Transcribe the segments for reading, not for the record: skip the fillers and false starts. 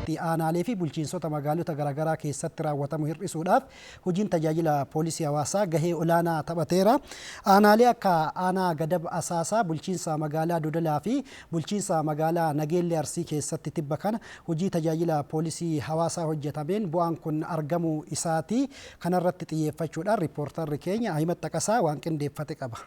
keessatti aanaalee fi bulchiinsota magaalota garaagaraa keessatti raawwatamu hir'isuudhaaf hojiin tajaajila poolisii hawaasaa gahee olaanaa taphateera. Aanaalee akka aanaa Gadab Asaasaa, bulchiinsa magaalaa Dodolaa fi bulchiinsa magaalaa Nageellee Arsii keessatti tibba kana hojii tajaajila poolisii hawaasaa hojjetameen bu'aan kun argamuu isaati. Kanarratti xiyyeeffachuudhaan riippoortarri keenya Ahimad Xaqasaa waan qindeeffate qaba.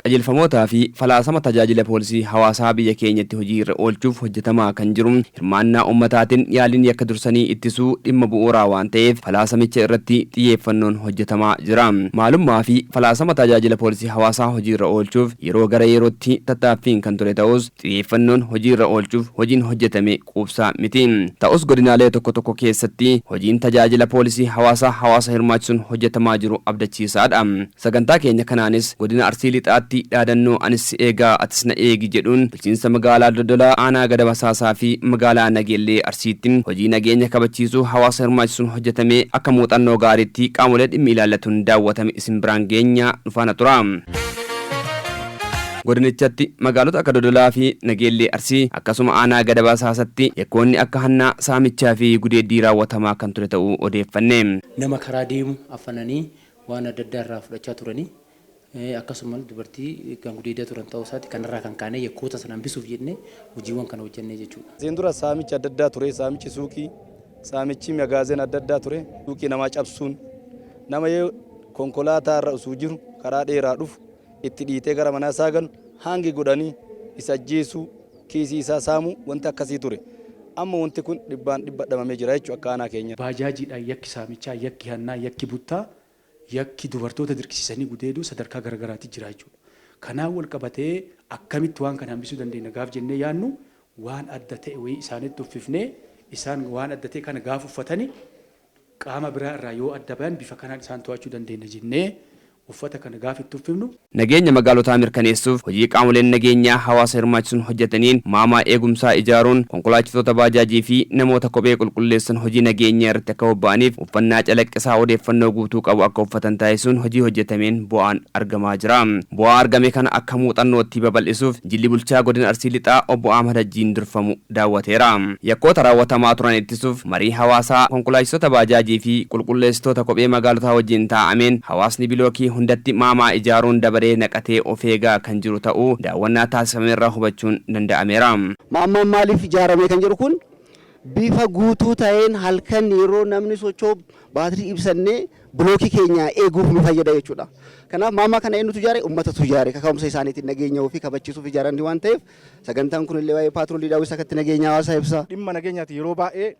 Qajeelfamootaa fi falaasama tajaajila poolisii hawaasaa biyya keenyatti hojii irra oolchuuf hojjetamaa kan jiru hirmaannaa ummataatiin yaaliin yakka dursanii ittisuu dhimma bu'uuraa waan ta'eef falaasamicha irratti xiyyeeffannoon hojjetamaa jira. Maalummaa fi falaasama tajaajila poolisii hawaasaa hojii irra oolchuuf yeroo gara yerootti tattaaffiin kan ture ta'us xiyyeeffannoon hojii irra oolchuuf hojiin hojjetame quubsaa miti. Ta'us godinaalee tokko tokko keessatti hojiin tajaajila poolisii hawaasaa hawaasa hirmaachisuun hojjetamaa jiru abdachiisaadha. Sagantaa keenya kanaanis godina Arsii Lixaatti dhaadannoo anis si eegaa atis na eegi jedhuun bulchiinsa magaalaa Dodolaa, aanaa Gadab Asaasaa fi magaalaa Nageellee Arsiitti hojii nageenya kabachiisuu hawaasa hirmaachisuun hojjetame akka muuxannoo gaariitti qaamolee dhimmi ilaallatuun daawwatame isin biraan geenya, nu faana turaa. Godinichatti magaalota akka Dodolaa fi Nageellee Arsii akkasuma aanaa Gadab Asaasatti yakkoonni akka hannaa, saamichaa fi gudeeddii raawwatamaa kan ture ta'uu odeeffanne. Nama karaa deemu affananii waan adda addaa irraa fudhachaa turanii, akkasumas dubartii kan gudeedaa turan ta'uu isaati. Kanarraa kan kaanee yakkoota sana hambisuuf jennee hojiiwwan kana hojjennee jechuudha. Asiin dura saamichi adda addaa ture, saamichi suuqii, saamichi magaazina adda addaa ture, suuqii namaa cabsuun, nama yoo konkolaataa irra osoo jiru karaa dheeraa dhufu itti dhiitee gara manaa isaa galu hangi godhanii isa ajjeesuu, kiisii isaa saamuu wanti akkasii ture. Amma wanti kun dhibbaan dhibba dhabamee jira jechuudha akka aanaa keenyaatti. Baajaajiidhaan yakki saamichaa, yakki hannaa, yakki buttaa, yakki dubartoota dirqisiisanii gudeeduu sadarkaa garagaraatti jira jechuudha. Kanaan wal qabatee akkamitti waan kana hambisuu dandeenya gaaf jennee yaadnu, waan adda ta'e wayii isaanitti uffifnee, isaan waan adda ta'e kana gaaf uffatani qaama biraa irraa yoo adda bayan bifa kanaan isaan to'achuu dandeenya jennee uffata kana gaaf itti uffifnu. Nageenya magaalotaa mirkaneessuuf hojii qaamoleen nageenyaa hawaasa hirmaachisuun hojjetaniin maamaa eegumsaa ijaaruun konkolaachiftoota baajaajii fi namoota kophee qulqulleessan hojii nageenyaa irratti akka bobba'aniif uffannaa calaqqisaa odeeffannoo guutuu qabu akka uffatan taasisuun hojii hojjetameen bu'aan argamaa jira. Bu'aa argame kana akka muuxannootti babal'isuuf jilli bulchaa godina Arsii Lixaa obbo Ahmad Hajjiin durfamu daawwateera. Yakkoota raawwatamaa turan ittisuuf marii hawaasaa konkolaachistoota baajaajii fi qulqulleessitoota kophee magaalotaa wajjin taa'ameen hawaasni bilookii hundatti maamaa ijaaruun dabaree naqatee of eegaa kan jiru ta'uu daawwannaa taasifamerraa hubachuun danda'ameera. Maammaan maaliif ijaarame kan jedhu kun bifa guutuu ta'een halkan yeroo namni socho'u baatirii ibsannee bilookii keenya eeguuf nu fayyada jechuudha. Kanaaf maamaa kana eenyutu ijaare? Uummatatu ijaare. Kaka'umsa isaaniitiin nageenya ofii kabachiisuuf ijaaranii waan ta'eef sagantaan kun illee waa'ee paatroolii daawwisaa akkatti nageenya hawaasaa ibsa. Dhimma nageenyaati yeroo baay'ee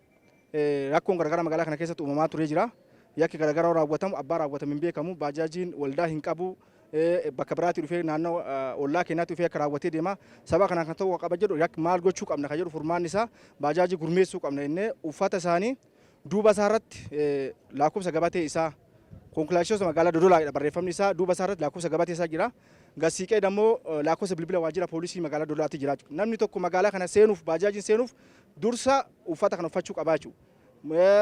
rakkoon garaagaraa magaalaa kana keessatti uumamaa turee jira. Yakki garaagaraa raawwatamu abbaa raawwatamu hin beekamu. Baajaajiin waldaa hin qabu. Bakka biraatti dhufee naannoo ollaa keenyaatti dhufee akka raawwatee deema. Saba kanaan kan ta'u qaba jedhu yakki maal gochuu qabna kan jedhu furmaanni isaa baajaajii gurmeessuu qabna jennee uffata isaanii duuba isaa irratti lakkoofsa gabatee isaa konkolaachistoota magaalaa Dodolaadha barreeffamni isaa duuba isaa irratti lakkoofsa gabatee isaa jira. Gasiiqee immoo lakkoofsa bilbila waajjira poolisii magaalaa Dodolaatti jira. Namni tokko magaalaa kana seenuuf baajaajiin seenuuf dursa uffata kana uffachuu qabaa jechuudha.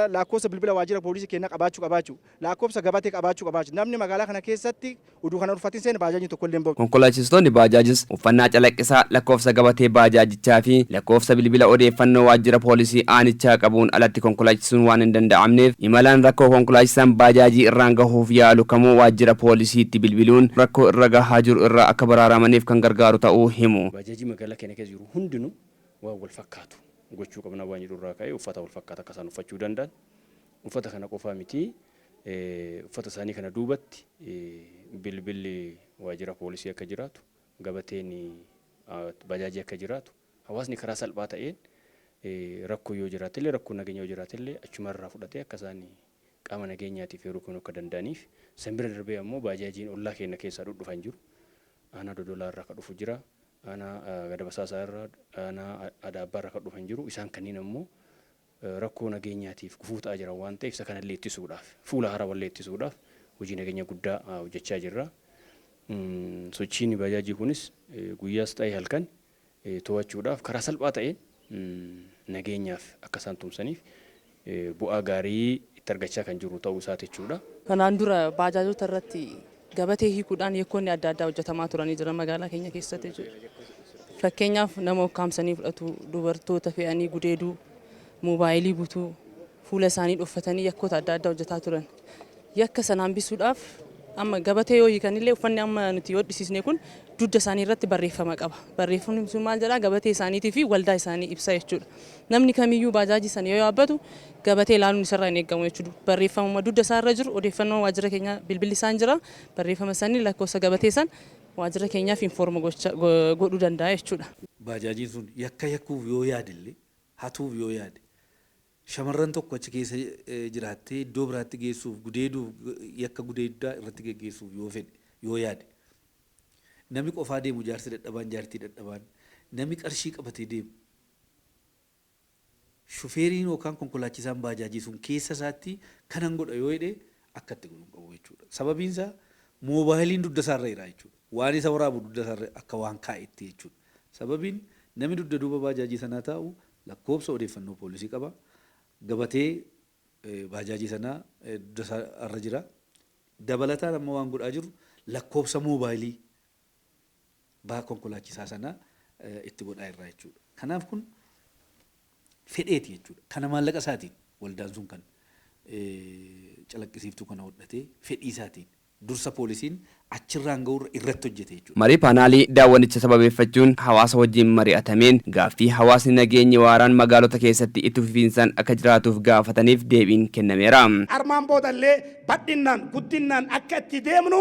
Lakkoofsa bilbila waajjira poolisii keenyaa qabaachuu qabaachuu, lakkoofsa gabatee qabaachuu qabaachuu. Namni magaalaa kana keessatti uduu kana uffatiin seene baajaajiin tokko illee hin bahu. Konkolaachistoonni baajaajis uffannaa calaqqisaa lakkoofsa gabatee baajaajichaa fi lakkoofsa bilbila odeeffannoo waajjira poolisii aanichaa qabuun alatti konkolaachisuun waan hin danda'amneef imalaan rakkoo konkolaachisaan baajaajii irraan gahuuf yaalu kamuu waajjira poolisiitti bilbiluun rakkoo irra gahaa jiru irraa akka baraaramaniif kan gargaaru ta'uu himu. Baajaajii magaalaa keenya keessa jiru hundinuu waan wal fakkaatu gochuu qabna waan jedhu irraa ka'ee uffata wal fakkaata akka isaan uffachuu danda'an, uffata kana qofaa miti, uffata isaanii kana duubatti bilbilli waajjira poolisii akka jiraatu, gabateen bajaajii akka jiraatu, hawaasni karaa salphaa ta'een rakkoo yoo jiraate illee, rakkoo nageenya yoo jiraate illee achuma irraa fudhatee akka isaan qaama nageenyaatiif yeroo kennuu akka danda'aniif. San bira darbee ammoo baajaajiin ollaa keenya keessaa dhudhufan jiru. Aanaa Dodolaa irraa kan dhufu jira. Aanaa Gadabasaasaa irraa, aanaa Adaabbaa irraa kan dhufan jiru. Isaan kanneen ammoo rakkoo nageenyaatiif gufuu ta'aa jiran waan ta'eef isa kanallee ittisuudhaaf, fuula haarawallee ittisuudhaaf hojii nageenya guddaa hojjechaa jirra. Sochiin baajaajii kunis guyyaas ta'e halkan to'achuudhaaf karaa salphaa ta'een nageenyaaf akka isaan tumsaniif bu'aa gaarii itti argachaa kan jiru ta'uu isaati jechuudha. Kanaan dura baajaajota irratti gabatee hiikuudhaan yakkoonni adda addaa hojjetamaa turanii jiran magaalaa keenya keessatti jechuudha. Fakkeenyaaf nama ukkaamsanii fudhatu, dubartoota fe'anii gudeeduu, moobaayilii butuu, fuula isaanii dhoffatanii yakkoota adda addaa hojjetaa turan. Yakka sana hambisuudhaaf amma gabatee yoo hiikanillee uffanni amma nuti hodhisiisne kun dugda isaanii irratti barreeffama qaba. Barreeffamni sun maal jedhaa? Gabatee isaaniitii fi waldaa isaanii ibsa jechuudha. Namni kamiyyuu baajaajii sana yoo yaabbatu gabatee ilaaluun isarraa hin eegamu jechuudha. Barreeffamuma dugda isaa irra jiru, odeeffannoo waajjira keenyaa, bilbilli isaan jira, barreeffama sanii, lakkoofsa gabatee san waajjira keenyaaf inform godhuu danda'a jechuudha. Baajaajiin sun yakka yakkuuf yoo yaadillee, hatuuf yoo yaade, shamarran tokko achi keessa jiraattee iddoo biraatti geessuuf, gudeeduuf, yakka gudeeddaa irratti geggeessuuf yoo fedhe, yoo yaade, namni qofaa deemu, jaarsi dadhabaan, jaartii dadhabaan, namni qarshii qabatee deemu, shufeeriin yookaan konkolaachisaan baajaajii sun keessa isaatti kanan godha yoo jedhe akka itti godhu hin qabu jechuudha. Sababiin isaa moobaayiliin dugda isaarra jira jechuudha. Waan isa waraabu dugda isaarra akka waan kaa'etti jechuudha. Sababiin namni dugda duuba baajaajii sanaa taa'u lakkoofsa odeeffannoo poolisii qaba. Gabatee baajaajii sanaa dugda isaarra jira. Dabalataan amma waan godhaa jiru lakkoofsa moobaayilii baa konkolaachisaa sanaa itti godhaa jirra jechuudha. Kanaaf kun fedheeti jechuudha. Kana maallaqa isaatiin waldaan sun kan calaqqisiiftuu kana hodhatee fedhii isaatiin dursa poolisiin achirraan ga'urra irratti hojjete jechuudha. Marii paanaalii daawwannicha sababeeffachuun hawaasa wajjin mari'atameen gaaffii hawaasni nageenyi waaraan magaalota keessatti itti fufiinsaan akka jiraatuuf gaafataniif deebiin kennameera. Armaan boodallee badhinnaan guddinnaan akka itti deemnu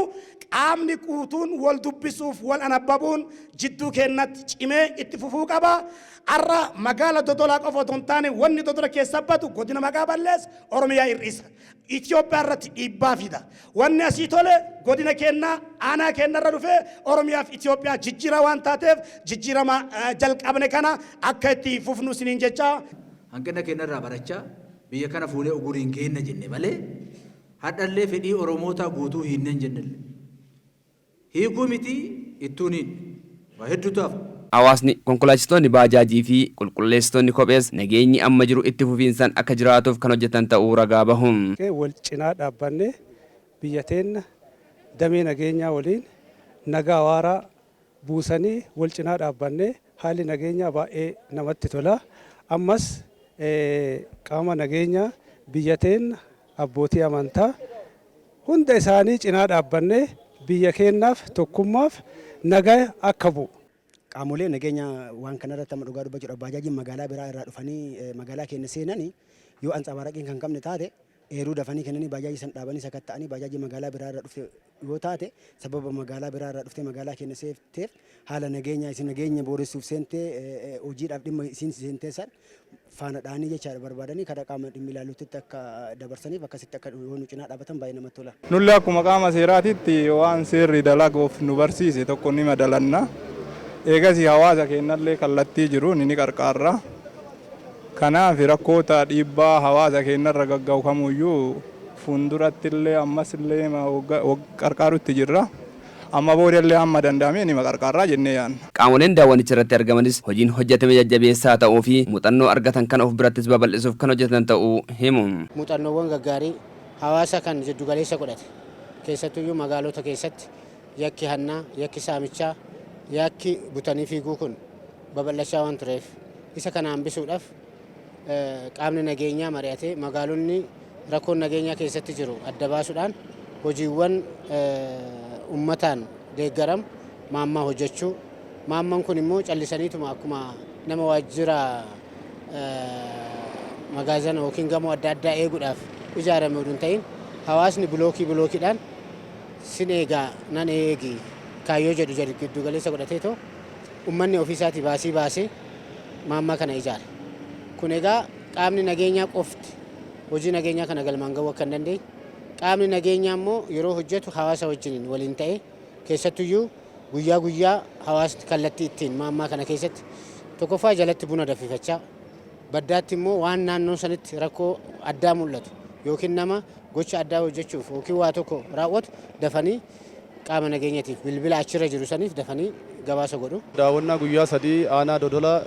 qaamni guutuun wal dubbisuuf wal anabbabuun jidduu keennatti cimee itti fufuu qaba. Arra magaala Dodolaa qofa otoo hin taane wanni Dodola keessa badu godina maqaa balleessa, Oromiyaa hir'isa. Itoophiyaa irratti dhiibbaa fida. Wanni asii tole godina keennaa, aanaa keenya irra dhufee Oromiyaa fi Itoophiyaa jijjiira waan taateef jijjiirama jalqabne kana akka itti fufnu isiniin jecha. Hanqina keenyarraa barachaa biyya kana fuunee uguriin geenna jenne malee hadhallee fedhii Oromootaa guutuu hiinnen jennellee. Hiikuu miti, ittuun hiinne. Waa hedduutu hafa. Hawaasni, konkolaachistoonni baajaajii fi qulqulleessitoonni kophees nageenyi amma jiru itti fufiinsaan akka jiraatuuf kan hojjetan ta'uu ragaa bahu. Wal cinaa dhaabbannee biyya teenna damee nageenyaa waliin nagaa waaraa buusanii wal cinaa dhaabbannee haalli nageenyaa baay'ee namatti tola. Ammas qaama nageenyaa, biyya teenna, abbootii amantaa hunda isaanii cinaa dhaabbannee biyya keenyaaf tokkummaaf nagaa akka bu'u. Qaamolee nageenya waan kanarratti amma dhugaa dubbachuudhaaf baajaajiin magaalaa biraa irraa dhufanii magaalaa keenya seenanii yoo antsaabaaraqiin kan qabne taate eeruu dafanii kennanii baajaajii san dhaabanii sakatta'anii, baajaajii magaalaa biraa irraa dhufte yoo taate sababa magaalaa biraa irraa dhuftee magaalaa keenya seenteef haala nageenyaa isin nageenya booressuuf seentee hojiidhaaf dhimma isin seentee san faana dhahanii jechaadha barbaadanii karaa qaama dhimmi ilaaluutti akka dabarsaniif akkasitti akka yoo nu cinaa dhaabatan baay'ee namatti tola. Nullee akkuma qaama seeraatitti waan seerri dalaguuf nu barsiise tokko ni madalanna. Eegasii hawaasa keenyallee kallattii jiruun ni qarqaarra. Kanaaf rakkoota dhiibbaa hawaasa keenyarra gagga'u kamuyyuu fuulduratti illee ammas illee qarqaarutti jirra. Amma boodallee hamma danda'ame ni qarqaarraa jennee yaadna. Qaamoleen daawwannicha irratti argamanis hojiin hojjetame jajjabeessaa ta'uu fi muuxannoo argatan kan of birattis babal'isuuf kan hojjetan ta'uu himu. Muuxannoowwan gaggaarii hawaasa kan jiddugaleessa godhate, keessattuyyuu magaalota keessatti yakki hannaa, yakki saamichaa, yakki butanii fiiguu kun babal'achaa waan tureef isa kana hambisuudhaaf qaamni nageenyaa mari'atee magaalonni rakkoon nageenyaa keessatti jiru adda baasuudhaan hojiiwwan ummataan deeggaramu maammaa hojjechuu. Maammaan kun immoo callisaniituma akkuma nama waajjira magaazana yookiin gamoo adda addaa eeguudhaaf ijaarame oduu hin ta'in, hawaasni bilookii bilookiidhaan sin eegaa nan eegi kaayyoo jedhu jedhu giddu galeessa godhateetoo ummanni ofiisaatii baasii baasee maammaa kana ijaare. Kun egaa qaamni nageenyaa qofti hojii nageenyaa kana galmaan gahuu akka hin dandeenye, qaamni nageenyaa immoo yeroo hojjetu hawaasa wajjiniin waliin ta'ee, keessattuyyuu guyyaa guyyaa hawaasni kallattii ittiin maammaa kana keessatti tokkoffaa jalatti buna danfifachaa, baddaatti immoo waan naannoo sanitti rakkoo addaa mul'atu yookiin nama gocha addaa hojjechuuf yookiin waa tokko raawwatu dafanii qaama nageenyatiif bilbila achirra jiru saniif dafanii gabaasa godhu. Daawwannaa guyyaa 3 aanaa Dodolaa,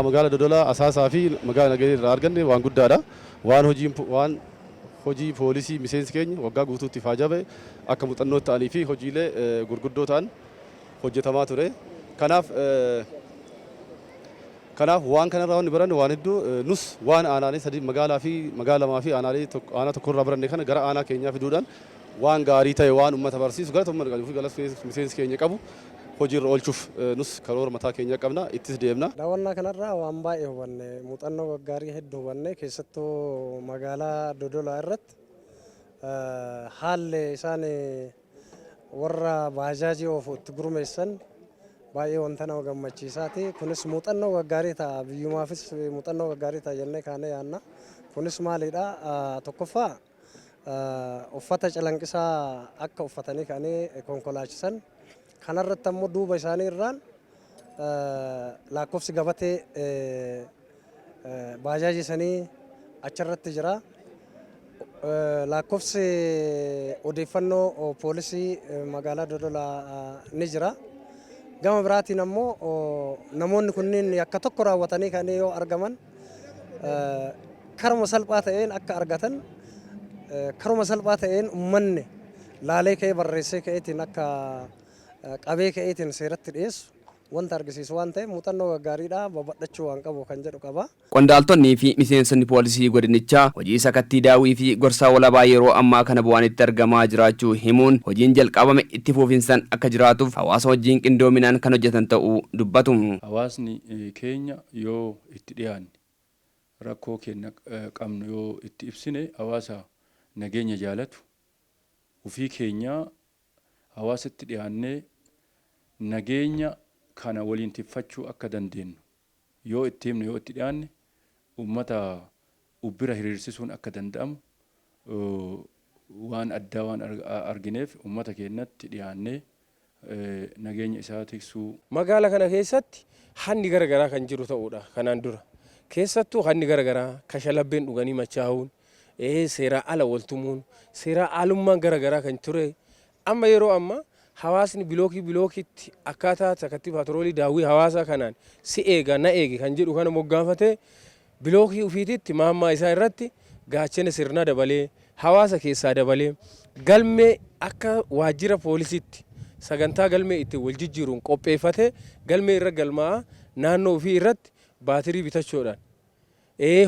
magaala Dodolaa, Asaasaa fi magaala Nagalee irraa arganne waan guddaadha. Waan hojii poolisii miseensi keenya waggaa guutuutti ifaajaa ba'e akka muuxannoo ta'anii fi hojiilee gurguddoo ta'an hojjetamaa ture. Kanaaf Kanaaf waan kanarraa wanni baranne waan hedduu nus waan aanaalee sadii magaalaa fi magaalaa lamaa fi aanaalee aanaa tokkorraa baranne kana gara aanaa keenyaa fiduudhaan waan gaarii ta'e waan uummata barsiisu galata uummata qabuu fi galata miseensi keenya qabu hojiirra oolchuuf nus karoora mataa keenya qabna ittis deemna. Daawwannaa kanarraa waan baay'ee hubanne muuxannoo gaggaarii hedduu hubanne keessattuu magaalaa Dodolaa irratti haalli isaan warra baajaajii oofu itti gurmeessan baay'ee wanta nama gammachiisaati. Kunis muuxannoo gaggaarii ta'a biyyumaafis muuxannoo gaggaarii ta'a jennee kaanee yaadna. Kunis maalidha tokkoffaa uffata calanqisaa akka uffatanii ka'anii konkolaachisan kanarratti ammoo duuba isaanii irraan lakkoofsi gabatee baajaajii sanii achirratti jira. Lakkoofsi odeeffannoo poolisii magaalaa Dodolaa ni jira. Gama biraatiin ammoo namoonni kunniin yakka tokko raawwatanii kan yoo argaman karuma salphaa ta'een akka argatan karuma salphaa ta'een uummanni laalee ka'ee barreessee ka'eetiin akka qabee ka'eetiin seeratti dhiyeessu wanta argisiisu waan ta'eef muuxannoo gaggaariidha babal'achuu waan qabu kan jedhu qaba. Qondaaltonnii fi miseensonni poolisii godinichaa hojii sakattii daawwii fi gorsaa walabaa yeroo ammaa kana bu'aan itti argamaa jiraachuu himuun hojiin jalqabame itti fufinsaan akka jiraatuuf hawaasa wajjin qindoominaan kan hojjetan ta'uu dubbatu. Hawaasni keenya yoo itti dhiyaanne rakkoo keenya qabnu yoo itti ibsine hawaasa nageenya jaalatu ofii keenya hawaasatti dhiyaannee nageenya kana waliin tiffachuu akka dandeenyu yoo itti himne yoo itti dhiyaanne uummata ubbira hiriirsisuun akka danda'amu waan addaa waan argineef uummata keenyatti dhiyaannee nageenya isaa tiksuu. Magaala kana keessatti hanni garaagaraa kan jiru ta'uudha kanaan dura. Keessattuu hanni garaagaraa kashalabbeen dhuganii machaa'uun seeraa ala waltumuun seeraa alummaan garaagaraa kan ture amma yeroo ammaa hawaasni bilookii bilookitti akkaataa sakattii paatroolii daawwii hawaasaa kanaan si eega na eegi kan jedhu kana moggaafatee bilookii ofiititti maammaa isaa irratti gaachana sirnaa dabalee hawaasa keessaa dabalee galmee akka waajjira poolisiitti sagantaa galmee ittiin wal jijjiiruun qopheeffatee galmee irra galmaa'aa naannoo ofii irratti baatirii bitachuudhaan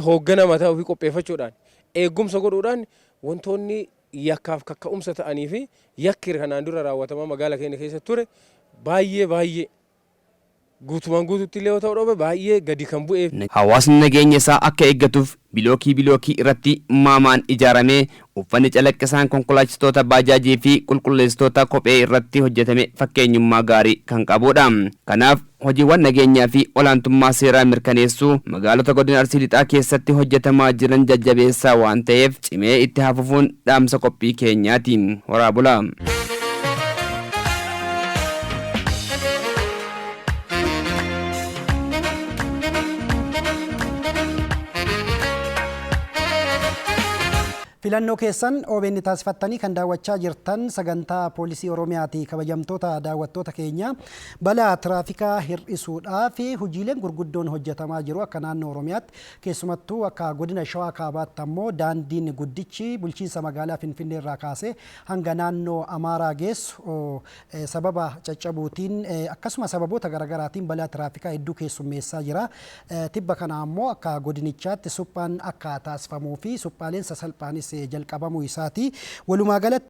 hooggana mataa ofii qopheeffachuudhaan eegumsa godhuudhaan wantoonni yakkaaf kakka'umsa ta'anii fi yakki kanaan dura raawwatamaa magaala keenya keessa ture baay'ee baay'ee guutumaan guututti illee yoo ta'u dhobe baay'ee gadi kan bu'ee. Hawaasni nageenya isaa akka eeggatuuf bilookii bilookii irratti maamaan ijaaramee uffanni calaqqisaan konkolaachistoota baajaajii fi qulqulleessitoota kophee irratti hojjetame fakkeenyummaa gaarii kan qabudha. Kanaaf hojiiwwan nageenyaa fi olaantummaa seeraa mirkaneessuu magaalota godina Arsii Lixaa keessatti hojjetamaa jiran jajjabeessaa waan ta'eef cimee itti hafuufuun dhaamsa qophii keenyaati. Horaa bulaa. Filannoo keessan OBN taasifattanii kan daawwachaa jirtan sagantaa poolisii Oromiyaati. Kabajamtoota daawwattoota keenya balaa tiraafikaa hir'isuudhaaf hojiileen gurguddoon hojjetamaa jiru akka naannoo Oromiyaatti keessumattuu akka godina Shawaa Kaabaatti ammoo daandiin guddichi bulchiinsa magaalaa Finfinnee irraa kaasee hanga naannoo Amaaraa geessu sababa caccabuutiin akkasuma sababoota garaagaraatiin balaa tiraafikaa hedduu keessummeessaa jira. Tibba kana ammoo akka godinichaatti suphaan akka taasifamuu fi suphaaleen sasalphaanis jalqabamuu isaati. Walumaa galatti